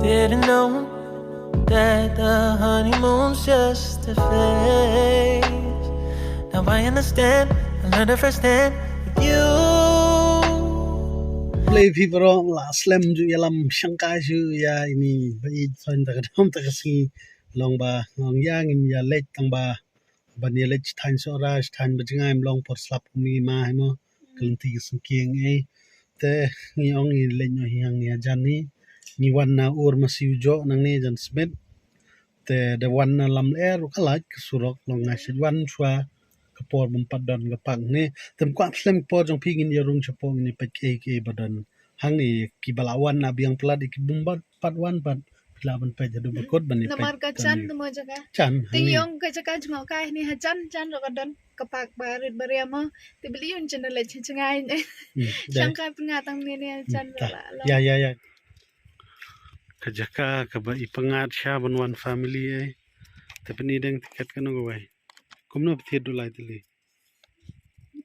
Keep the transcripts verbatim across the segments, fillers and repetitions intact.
Didn't know that the honeymoon's just a phase. Now I understand, I learned it firsthand with you. Khublei phi baroh, la slem ju ïalam shangkai shuh ïa ine i ba i thon ta ka dam ta ka sngi. Long ba ngong ïa ngin ïa leit tang ba ban ïa leit thaiñ Sohra, thaiñ ba jngai, ym long por slap kum i ma hi mo. Ka lynti ka sngewkieng ei. Te ngi ong ngi leit noh hi hangne hajan hi. Ngi wan na Ur Masiu Joh nangne jan Smit. Te da wan na Lamler ruh ka lait ka surok, long nga shu wan shuwa ka por bym pat don ka park ne. Te ym kwah slem ka por jong phi, ngin ïa rung shapoh, ngin ïa peit kiei kiei ba don hangne. Kiba la wan na biang palat, ki bym pat wan pat, phi lah ban peit haduh ba kut ban ïa peit. Namar ka jan te mo jaka. Jan, te hangne. Ïong ka jaka jngoh kai ne hajan jan ruh ka don ka park ba rit ba riam mo. Te bili un jan leit jngai ne. Hmm, dei. Shangkai pynga tang ne ne jan ruh la. Ïa, ïa, ïa. Ka jaka kaba i pyngngad sha ban wan family ei. Te pyni deng tiket kano kawei. Kumno phi thied u lai tylli?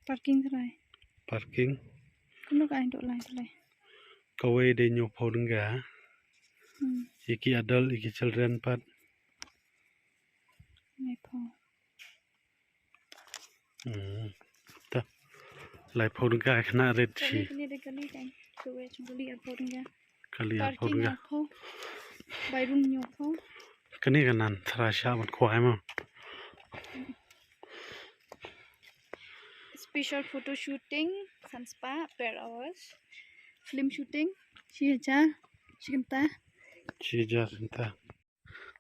Parking trai. Parking. Kumno ka ai u lai tylli? Kawei dei hynñiewphew tyngka. Hmm. Ïa ki adult, ïa ki children pat. Hynñiewphew. Hmm. Ta. Laiphew tyngka kane rit shi. Kali, kali, kali, kali, kali, arphew tyngka. Kali arphew tyngka. Parking arphew. Bai room hynñiewphew. Kane ka nan thra sha ban khwai ma. Special photo shooting, san spah per hours. Film shooting, shi hajar, shi kynta. Shi hajar shi kynta.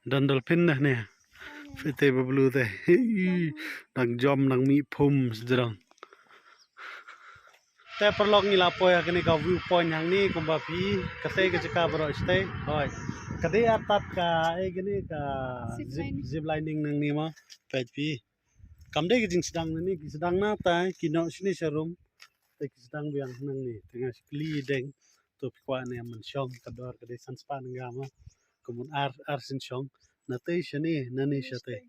Don dolphin dah ne. Phi te ba blue te. Dang jom, dang mih phum sdrong. Te paralok, ngi la poi ha kane ka view point hangne kumba phi, kata ka jaka baroh shatei. Hoi. Ka dei artat ka, eh, kane ka zip, zip lining nangne ma. Peit phi. Kam dei ka jingsdang nangne, ki sdang na tai, ki noh shane sha room. Te ki sdang biang nangne, te nga shu kylli deng. To phi kwah ne man shong, ka dor ka dei san spah tyngka ma. Kumba ar, ar sien shong. Na tei shane, nane shatei.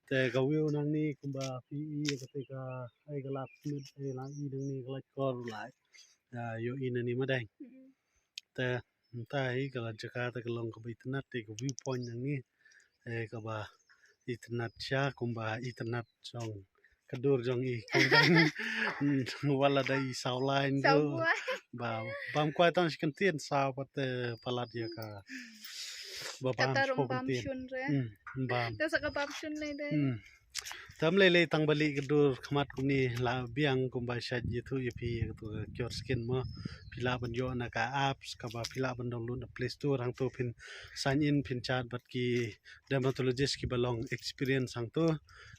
Te ka view nangne kumba phi i, kata ka, ai ka lap smit, ai la i nangne ka lait kor lai. Ïa, ïohi nangne ma deng. Mm-mm. Te mynta hi ka la jaka te ka long kaba itynnat te ka view point nangne. Eh, kaba itynnat sha kumba itynnat jong ka dur jong i kumba wat la da i saw line. Saw tu buai. Ba bam kwai tang shi kyntien saw pat, eh, palat ïa ka. Ba bam. Kata shi ruh bam kyntien. Shun re. Hmm, bam. Te sa ka bam shun ne de. Hmm. Tam lei lei tang ba leh ka dur khmat kumne la biang kumba shait ïathuh ïa phi ïa katu ka Cure Skin mo. Phi lah ban ïoh na ka apps kaba phi lah ban download na Play Store, hangto phin sign in, phin chat bad ki dermatologist kiba long experience hangto.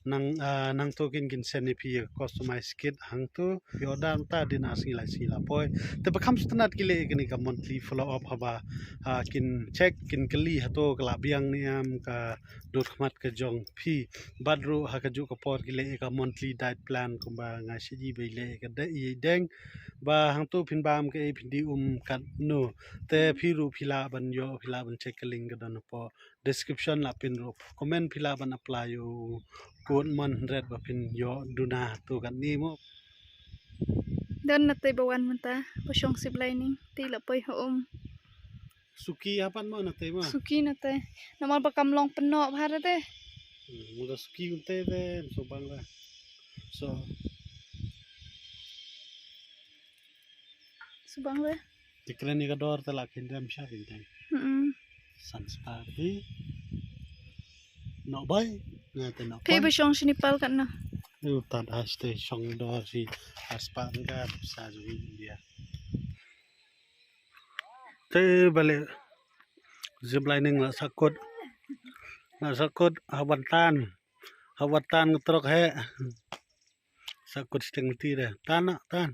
Nang, ah, nangto kin, kin send ïa phi ïa ka customize kit hangto. Ïoh da mynta dien ar sngi lai sngi la poi. Te ba kham sngewtynnat ki leh ïa kane ka monthly follow up haba, ah, kin check, kin kylli hato ka la biang ne em ka dur khmat ka jong phi. Bad ruh ha kajuh ka por ki leh ïa ka monthly diet plan kumba nga sngewthuh ba i leh ïa ka dei, i deng. Ba hangto phin bam kaei, phin die um katno. Te phi ruh phi lah ban ïoh, phi lah ban check ka link ka don hapoh description, la pin ruh comment, phi lah ban apply ïa u code mon hynriet ba phin ïoh duna to katne mo. Don na te ba wan mynta ba shong zip lining te la poi ha um. Suki hapan mo na te mo? Suki na te. Namar ba kam long pynnoh bha te. Hmm, mula suki um te te, so bang la. So. So bang la. Ti kren ïa ka dor te la kin dem sha kin dem. Hmm. San spah te. Nok bai. Na te nok. Te ba shong shini pal kan na. Yu tan as te shong dor shi as pa nga sa ju India. Te ba leh zip lining la sakut. La sakut ha wan tan. Ha wan tan nga trok he. Sakut sting ti de. Tan na, tan.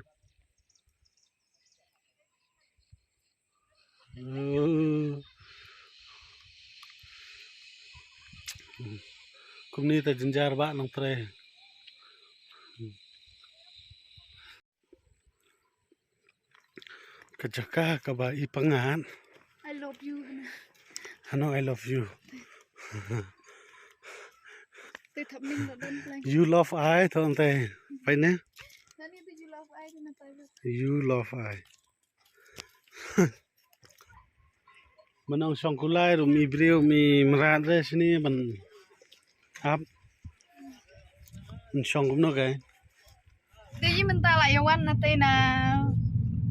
Uh. Kumne te jynjar ba nang trei. Ka jaka kaba i pyngngad. I love you, Hana. Hano, I love you. Te thap ning la don plan. You love I, thong te. Pai ne? Nani te you love I, na pai. You love I. Ban ong shong kulai ruh, mi briew mi mrad re shini ban ap. Ban shong kumno kai. Te i mynta la ïa wan na te na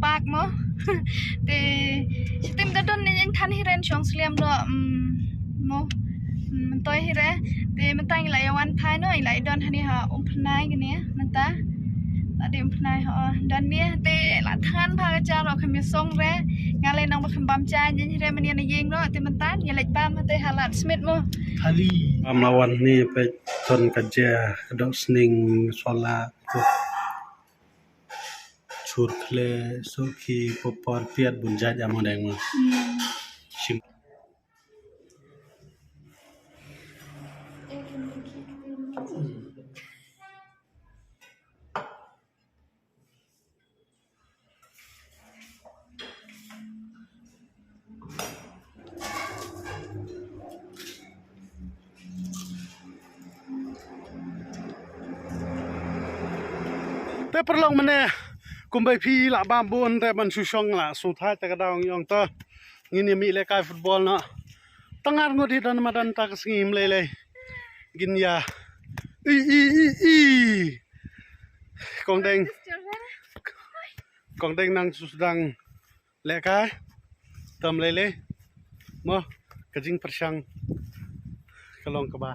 park mo. Te shitim da don ne than hi ren shong sliam do, mm, mo. Mm, myntoi hi re. Te mynta ngi la ïa wan phai no, ngi la ïa don hani ha Umpnai kane mynta. La dei Umpnai ha don ne te la than pha ka jar ro kham ïa song re. Nga le nang ba kham bam cha ngi hi re mane na ïing ro te mynta ngi leit bam ha te ha Lad Smit mo. Thali. Bam la wan ne pe ton ka ja ka dok sning sola. Chur khle, suki, popor, piat, bun jait, amo deng ma. Shim. Te paralok mane, kumba phi la bam bun te ban shu shong la shu thait ta ka daw ngi ong to. Ngin ïa mih lehkai football noh. Tang ar ngut hi don madan ta ka sngi ym lei lei. Ngin ïa. I i i i. Kong Deng. Kong Deng nang shu sdang lehkai. Tam lei lei. Mo ka jingpyrshang ka long kaba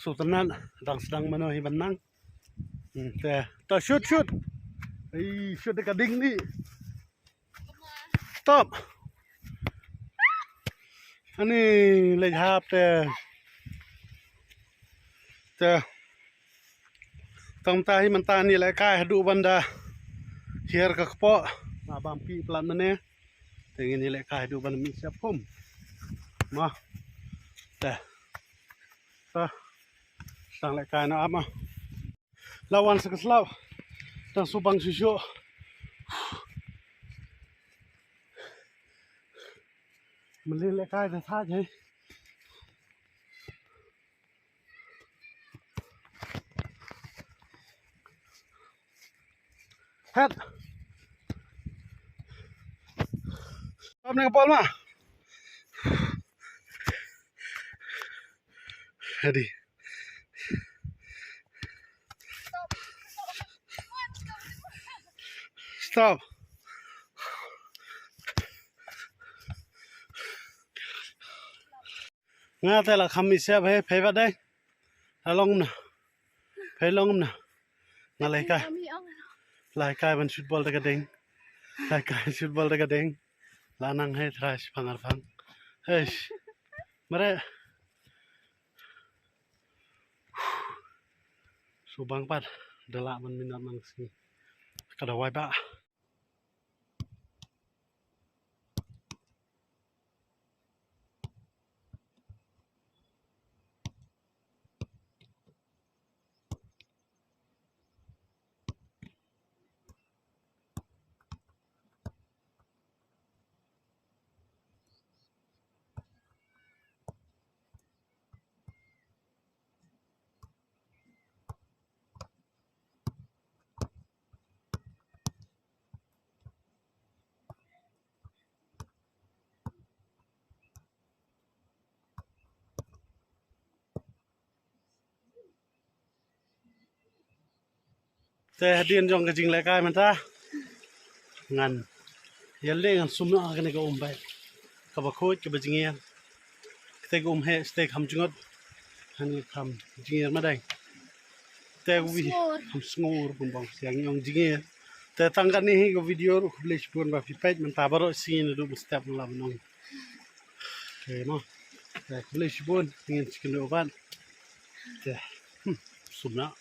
shu tynat dang sdang mano hi ban nang. Hmm, te to shoot shoot. Ei, shoot da ka ding ni. Stop. Ani leit hap te. Te. Tang ta hi mynta ngi lehkai haduh ban da hiar ka kpoh. Nga bam pi plat mane. Te ngin ïa lehkai haduh ban mih siap khum. Ma. Te. Ta. Tang lehkai na ap ma. La wan sa ka slap. Tang subang shu shu. Mali lehkai ta thaj hi. Het. Am ne ka bol ma. Hadi. Stop. Nga te la kham mih siap he, phei ba dei. La long na. Phei long na. Nga lehkai. Lehkai ban shoot ball da ka ding. Lehkai shoot ball da ka ding. La nang he thra shi phang ar phang. Hei. Mare. Subang pat da lah man minot man sngi. Ka dawai ba. Te hadien jong ka jinglehkai mynta ngan ïaleh ngan sum noh ha kane ka um bad kaba khuid kaba jngiar. Kata ka um heh, kata kham jngot. Kane kham jngiar madai. Te wi kham sngur bun bang siang ïong jngiar. Te tang kane hi ka video ruh, khublei shibun ba phi peit mynta baroh shi naduh mynstep la ban ong. Te mo. Te khublei shibun, ngin sa ïakynduh pat. Te, hmm, sum noh.